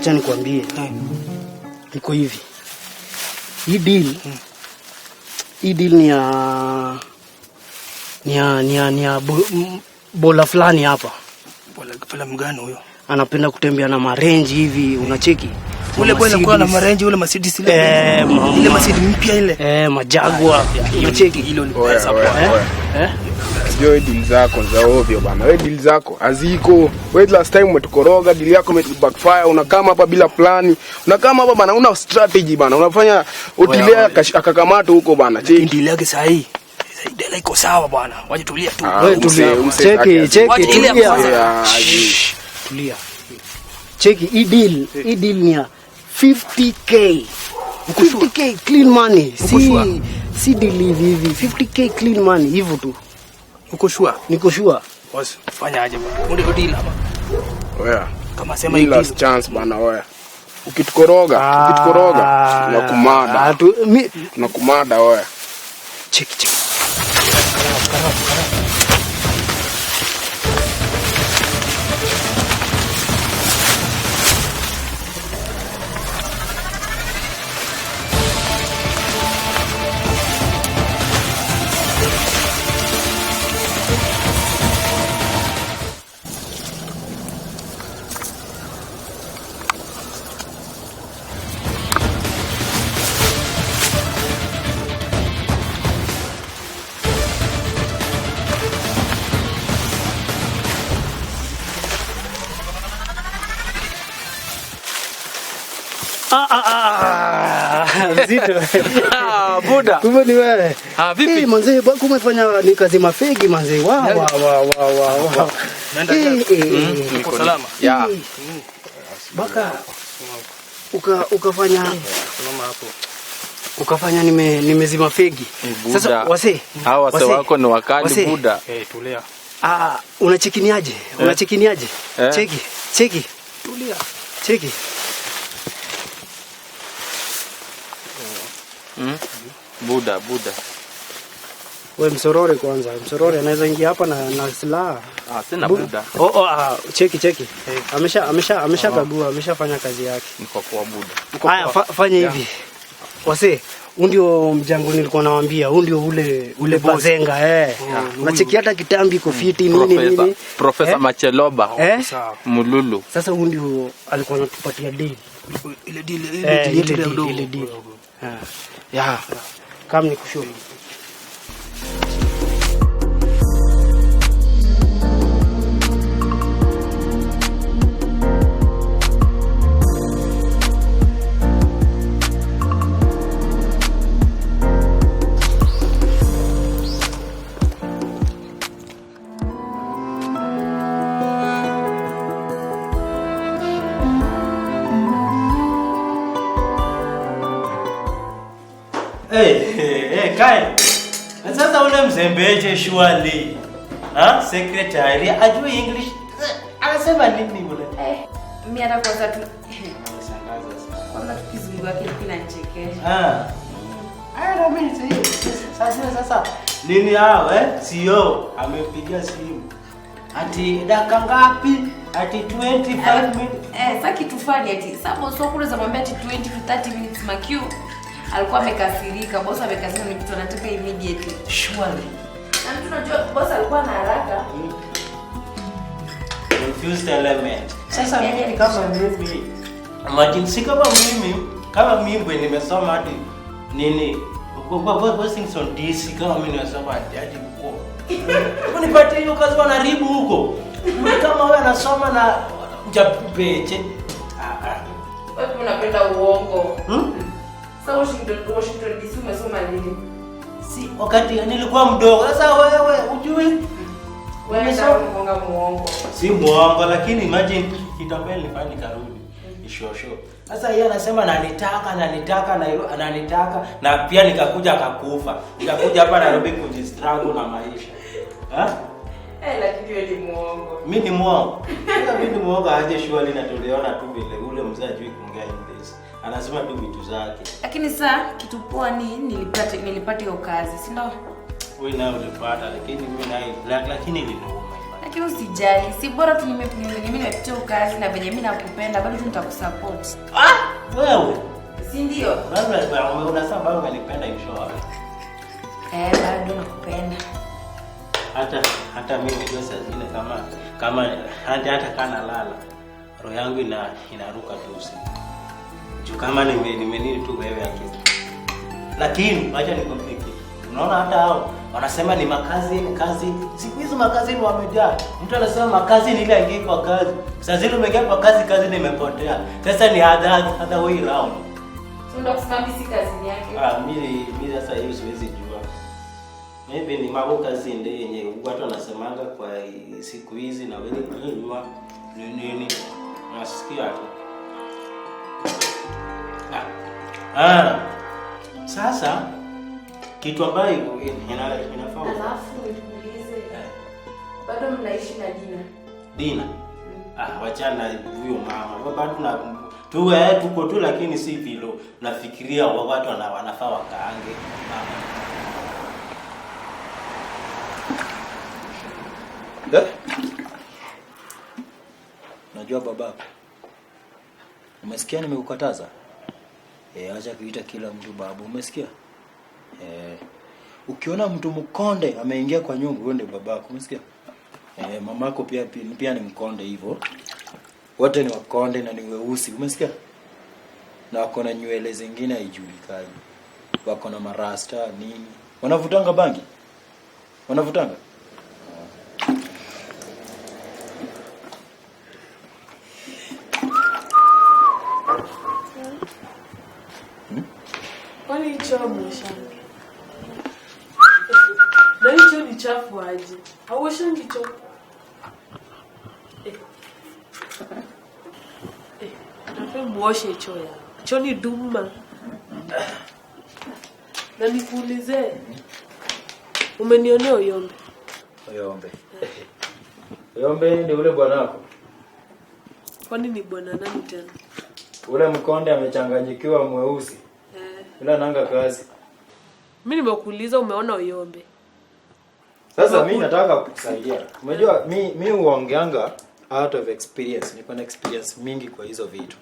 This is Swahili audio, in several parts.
Acha nikwambie. Iko hivi. Hii deal. Hii deal ni ya bola fulani hapa. Bola fala mgani huyo? Anapenda kutembea na maRange hivi, unacheki? Ule bwana kwa na maRange, ule Mercedes ile. Eh, mama. Ile Mercedes mpya ile. Eh, maJaguar. Unacheki? Hilo ni Oya, pesa oya, bwana. oya. Eh? Sijui wewe deal zako za ovyo bana. Wewe deal zako haziko. Wewe last time umetukoroga, deal yako ime backfire, unakama hapa bila plani. Unakama hapa bana, una strategy bana. Unafanya utilea akakamata huko bana. Cheki. Deal yake sahi. Deal iko sawa bwana. Waje tulia tu. Ah, Wewe tulia. Cheki, cheki, Wacha ile ya tulia. kwanza. Yeah, aji. Tulia. Cheki, hii deal ni ya 50K. 50K clean money. Sure? Si deal hivi hivi. 50K clean money hivyo tu. Uko sure? Niko sure. Boss, fanya aje bwana? Ndio deal hapa. Oya. Kama sema Hii hii last deal. chance bana oya. Ukitukoroga, ukitukoroga, tunakumada. Ah, Tunakumada oya. Cheki, cheki. Ah, ah, ah, mzito. Ah, buda. Kumbe ni wewe. Ah, vipi? Eh, manze, bako umefanya ni kazi mafegi manze. Wa wa wa wa wa wa. Naenda. Eh, eh, eh. Uko salama? Ya. Baka ukafanya Simama hapo. Ukafanya nimezima fegi. Buda. Sasa wase. Hawa wase wako ni wakali wase. buda. Eh, tulia. Ah, unachekiniaje? Unachekiniaje? Eh. Cheki, cheki. Tulia. Cheki. Buda, buda. We msorore kwanza. Msorore anaweza ingia hapa na silaha. Ah, sina buda. Oh, ah, cheki cheki. Amesha kagua, ameshafanya kazi yake. Niko kwa buda. Haya, fanya hivi. Wase, huu ndio mjango nilikuwa nawaambia, huu ndio ule bazenga eh. Unacheki hata kitambi iko fiti nini Profesa, nini. Profesa Eh? Macheloba. Eh? Sawa. Mululu. Sasa huu ndio alikuwa anatupatia deal. Ile deal, ile Eh, deal yetu ile ile deal, mdogo. ile deal. Ah. Ya. Kama nikushow. Hey, hey, hey, Kai. Na sasa ule mzembeche surely. Ha? Secretary ajui English. Anasema nini ule? Eh, mi hata kwanza tu Anashangaza sana. kwanza tu kizungu yake kinanichekesha. Ah. Aya, na mimi sasa nini hao eh? CEO amempigia simu. Ati dakika ngapi? Ati 25 minutes. Eh, sasa kitu funny ati sasa boss wako unaweza mwambia ati 20 to 30 minutes makiu alikuwa amekasirika, boss amekasirika ni kitu anataka immediately. Surely. Na mtu unajua boss alikuwa na haraka. Confused element. Sasa mimi kama mimi imagine si kama mimi kama mimi nimesoma hadi nini Washington DC, kama mimi nimesoma hadi huko. Unipatie hiyo kazi wanaribu huko. Mimi kama wewe anasoma na japeche. Ah ah. Wewe unapenda uongo. Hmm? Sasa Washington DC umesoma nini? Si wakati nilikuwa mdogo. Sasa wewe ujui? Wewe Nimesoma. ndio muongo. Si muongo lakini imagine kitambo nilifanya nikarudi. Ishosho. Sasa yeye anasema ananitaka, ananitaka na ananitaka na pia nikakuja akakufa. Nikakuja hapa Nairobi kujistruggle na maisha. Ha? Eh, lakini wewe ni muongo. Mimi ni muongo. Sasa mimi ni muongo aje surely na tuliona tu vile ule mzee ajui kuongea English. Anasema tu vitu zake. Lakini sasa kitu poa ni nilipata hiyo kazi, si ndio? Wewe nayo ulipata lakini mimi nayo lakini iliniuma. Lakini usijali, si bora tu mimi nimepitia kazi na venye mimi nakupenda bado tu nitakusupport. Ah, wewe. Si ndio? Bado unasema bado unanipenda in short. Bado nakupenda. Hata mimi ndio saa zingine kama hata kana lala roho yangu inaruka tu usiku. Juu kama nime tu wewe akili. Lakini acha nikwambie kitu. Unaona hata hao wanasema ni makazi ni kazi. Siku hizo makazi ni wamejaa. Mtu anasema makazi ni ile aingie kwa kazi. Sasa zile umeingia kwa kazi, kazi nimepotea. Sasa ni other way round. Ndio kusema mimi si kazi yake. Ah, mimi sasa hiyo siwezi jua. Maybe ni mambo kazi ndio yenye watu wanasemanga kwa siku hizi na wewe unajua nini nasikia tu. Sasa kitu ambayo inafaa. Alafu nikuulize. Bado mnaishi na Dina? Dina? Wachana huyo mama. Bado na tuko tu lakini si vile nafikiria watu wanafaa wakaange mama. Najua babako. Umesikia nimekukataza? Acha kuita kila mtu babu, umesikia? Ukiona mtu mkonde ameingia kwa nyumba, huyo ndiye babako, umesikia? Mamako pia ni mkonde hivyo. Wote ni wakonde na ni weusi, umesikia? Na wako na nywele zingine haijulikani. Wako na marasta nini? Wanavutanga bangi? Wanavutanga? Kwani hicho mwoshangi? Na hicho ni chafu aje? Hauoshangi choo? Nafe muoshe choo ya. Choo ni duma. Na nikuulize. Umenionea Oyombe? Oyombe. Oyombe ni ule bwanako. Kwani ni bwana nani tena? Ule mkonde amechanganyikiwa mweusi. Ila nanga kazi. Mimi nimekuuliza umeona Oyombe. Sasa mimi nataka kukusaidia. Unajua mimi huongeanga out of experience. Niko na experience mingi kwa hizo vitu.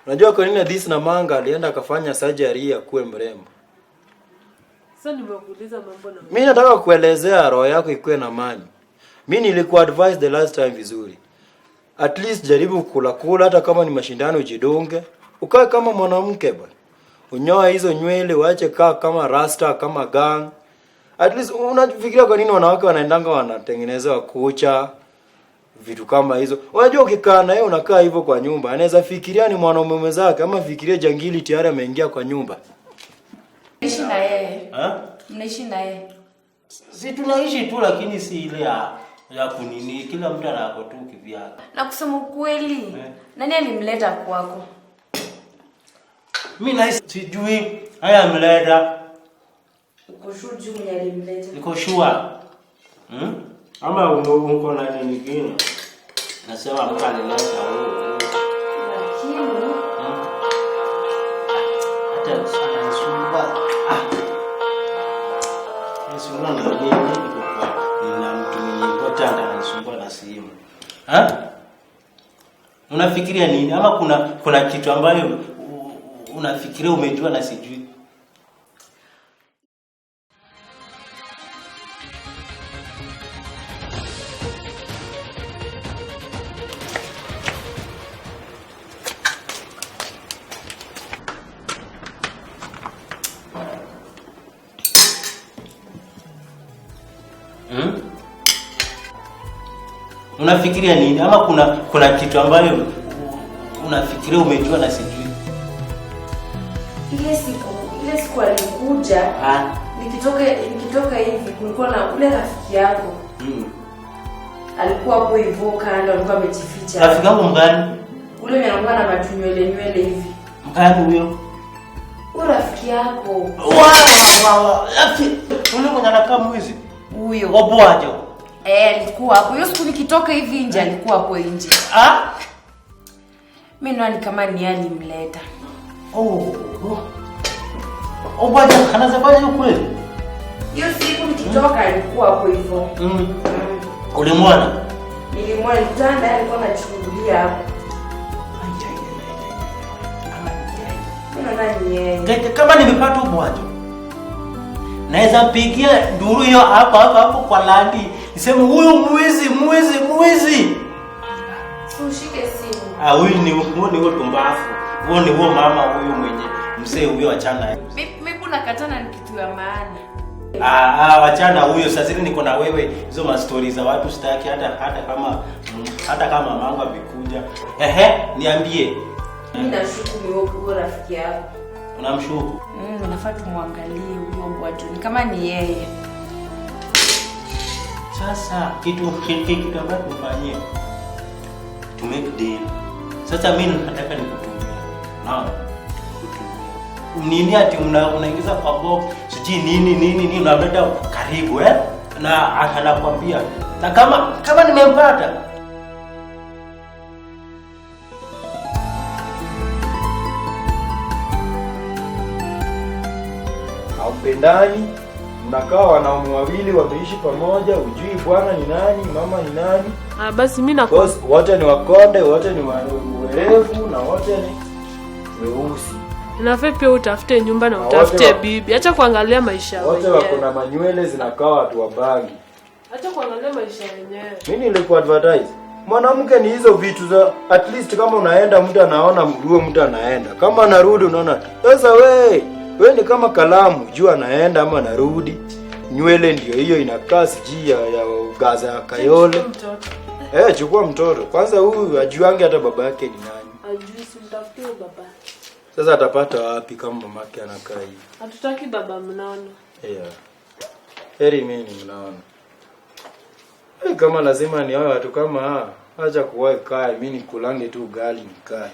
Unajua kwa nini This na Manga alienda akafanya surgery ya kuwe mrembo? Sasa nimekuuliza mambo na Mimi nataka kuelezea roho yako ikuwe na amani. Mimi nilikuwa advise the last time vizuri. At least jaribu kula kula hata kama ni mashindano ujidunge. Ukae kama mwanamke bwana. Unyoa hizo nywele, uache kaa kama rasta, kama gang. At least unafikiria kwa nini wanawake wanaendanga wanatengenezewa kucha, vitu kama hizo. Unajua ukikaa na yeye unakaa hivyo kwa nyumba, anaweza fikiria ni mwanaume mwenzake ama fikiria jangili tayari ameingia kwa nyumba. Mnaishi na yeye? Mnaishi na yeye? Si tunaishi tu lakini si ile ya kunini, kila mtu anako tu kivyake. Na kusema ukweli, nani alimleta kwako? Mimi na sijui haya mleta. Uko sure juu mwenye alimleta? Niko sure. Ama uko na nini nyingine? Nasema mtu alileta huyo. Lakini hata anasumbua. Nisumbua na nini? Niko kwa nina mtu mwenye important ananisumbua na simu. Unafikiria nini? Ama kuna kitu ambayo unafikiria umejua na sijui? Unafikiria nini? Ama kuna kitu ambayo unafikiria umejua na sijui? Ile siku alikuja, nikitoka hivi kulikuwa na ule rafiki yako. Alikuwa hapo hivyo kando, alikuwa amejificha. Rafiki yangu mgani? Ule mwenye alikuwa na matunywele nywele hivi. Mgani huyo? Huyo rafiki yako. Wa rafiki. Ule mwenye anakaa mwizi. Huyo. Wabuaje? Alikuwa hapo. Hiyo siku nikitoka hivi nje alikuwa hapo nje. Mimi naona kama ni alimleta. Bwana anaweza fanya hiyo kweli? Hiyo siku nikitoka alikuwa hapo hivyo. Ulimwona? Nilimwona kitanda alikuwa anachungulia hapo. Kama nimepata ubwajo naweza pigia nduru hiyo hapo hapo hapo kwa landi niseme huyu mwizi mwizi mwizi. Ushike simu. Ah, huyu ni huyo tumbafu. Huyo ni huyo mama huyu mwenye mzee huyo, achana. Mimi kuna katana ni kitu ya maana. Ah, wachana huyo. Sasa hivi niko na wewe, hizo ma stories za watu sitaki, hata kama mamangu amekuja. Ehe, niambie. Mimi nashuku ni huyo rafiki yako. Unamshuku? Nafaa tumwangalie huyo bwajo. Ni kama ni yeye. Sasa kitu ambacho tufanyie to make deal. Sasa mimi nataka nikutumie. Naona? Kutumie. Nini ati unaingiza kwa box, sijui nini nini nini unaleta karibu eh? Na anakuambia. Na kama nimempata hampendani, mnakaa wanaume wawili wameishi pamoja, hujui bwana ni nani, mama ni nani. Ah, basi mimi na wote ni wakonde, wote ni werevu na wote ni weusi. Nafaa pia utafute nyumba na utafute bibi. Acha kuangalia maisha wenyewe. Wote wako na manywele zinakaa watu wa bangi. Acha kuangalia maisha yenyewe. Mimi nilikuwa advertise. Mwanamke ni hizo vitu za at least kama unaenda mtu anaona mguo, mtu anaenda. Kama anarudi unaona. Sasa we ni kama kalamu, jua anaenda ama anarudi. Nywele ndio hiyo inakaa siji ya Gaza ya Kayole. Eh, chukua mtoto. Kwanza huyu ajuange hata baba yake ni nani. Ajui, simtafutie baba. Sasa atapata wapi kama mamake anakaa hivi? Hatutaki baba mnono. Yeah. Heri mimi ni mnono. Eh, kama lazima ni hao watu kama acha kuwahi kae, mimi nikulange tu ugali nikae.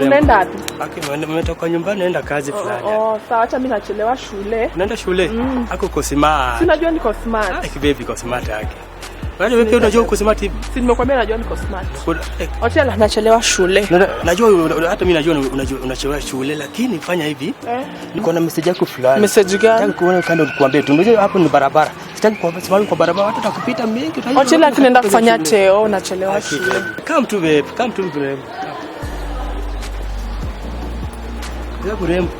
Unaenda wapi? Nimetoka nyumbani naenda kazi fulani. Oh, sawa, acha mimi nachelewa shule. Unaenda shule? Hako uko smart. Si unajua niko smart. Ah, baby uko smart yake. Unajua wewe unajua uko smart hivi? Si nimekuambia najua niko smart. Otialo nachelewa shule. Najua hata mimi najua unachelewa shule, lakini fanya hivi. Niko na message yako fulani. Message gani? Nataka kuona kando nikuambie tu. Unajua hapo ni barabara. Sitaki kuambia sababu kwa barabara watu watakupita mingi. Otialo tunaenda kufanya teo, nachelewa shule. Come to babe, come to babe. Kurembo.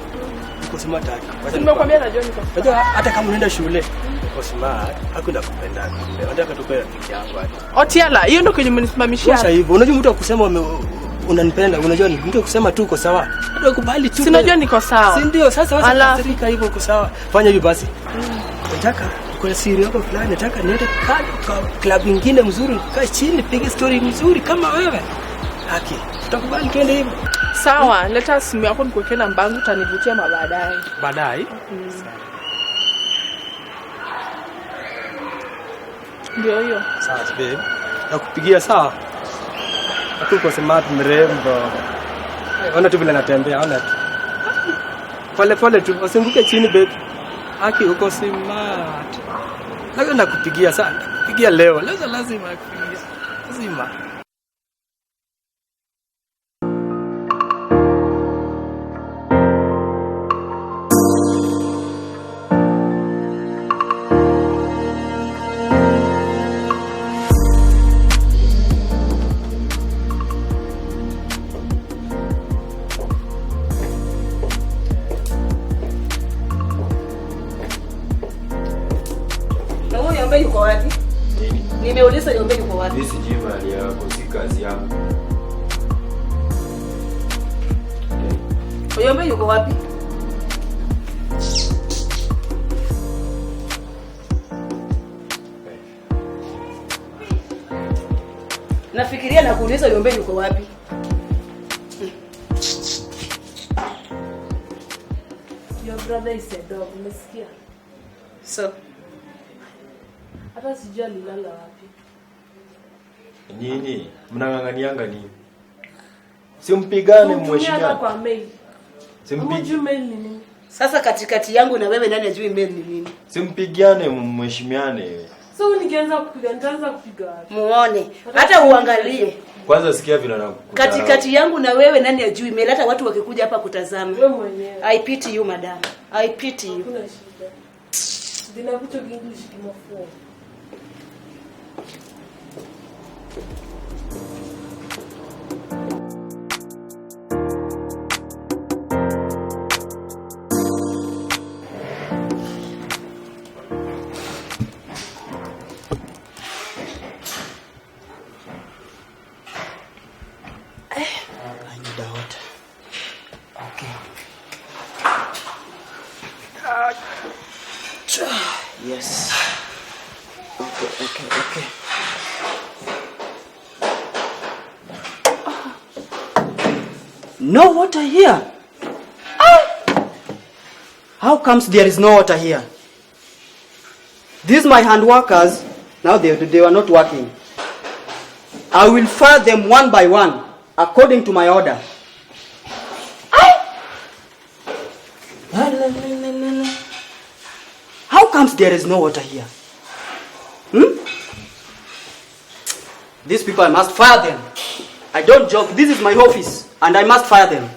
Uko smart yake. Nimekuambia najua niko smart. Unajua hata kama unaenda shule uko smart, hakuna kupenda. Nataka tukae rafiki yangu hata. Otiala, hiyo ndio kwenye mnisimamishia. Sasa hivyo, unajua mtu akusema Unanipenda, unajua mtu kusema tu uko sawa. Hata ukubali tu. Si unajua niko sawa. Si ndio? Sasa wewe kasirika hivyo uko sawa. Fanya hivi basi. Nataka kuna siri yako fulani, nataka niende kwa club nyingine mzuri, kae chini, pige story mzuri kama wewe. Haki. Tutakubali twende hivyo. Sawa, leta simu yako nikuwekee namba yangu utanivutia mabaadaye. Baadaye? Ndio hiyo. Sawa babe. Nakupigia sawa. Uko smart mrembo. Ona tu vile natembea, ona tu. Pole pole tu, usimbuke chini babe. Haki uko smart. Lazima nakupigia sana. Nakupigia leo. Lazima nakupigia. Lazima. Yuko wapi? Nini? Nimeuliza Yombe yuko wapi? Mimi sijui mali yako, si kazi yangu. Okay. Yombe yuko wapi? Nafikiria na kuuliza Yombe yuko wapi? Your brother is a dog, umesikia? So hata sijui alilala wapi. Nini? Mnang'ang'anianga nini? Simpigane mheshimiwa. Kwa mail. Simpigane mail ni nini? Sasa katikati yangu na wewe nani ajui mail ni nini? Simpigane mheshimiane. So nikianza kupiga nitaanza kupiga wapi? Muone. Hata uangalie. Kwanza sikia vile nakukuta. Katikati yangu na wewe nani ajui mail, hata watu wakikuja hapa kutazama. Wewe mwenyewe. I pity you madam. I pity you. Hakuna shida. Dina vitu English kimafua. I need a water. Okay. Yes. Okay. No water here. Ah! How comes there is no water here? These my hand workers, now they were not working. I will fire them one by one, according to my order. How comes there is no water here? These people, I must fire them. I don't joke. This is my office, and I must fire them.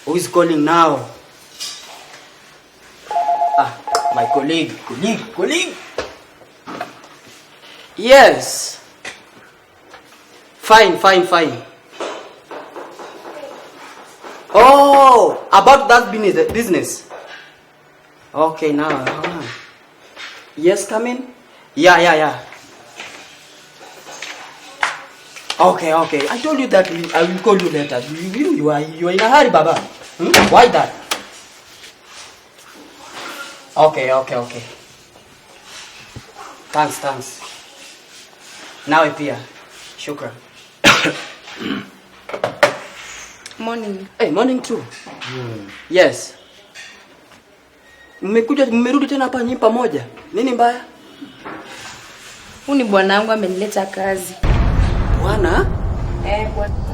Who is calling now? Ah, my colleague. Colleague. Yes. Fine. Oh, about that business. Okay, now. Yes, come in. Yeah. Okay. I told you that I will call you later. You are in a hurry, Baba. Why that? Okay. Thanks. Now pia. Shukran. Morning. Hey, morning too. Yes. Mmekuja mmerudi tena hapa nyinyi pamoja. Nini mbaya? Huyu ni bwanangu amenileta kazi. Bwana? Eh, bwana.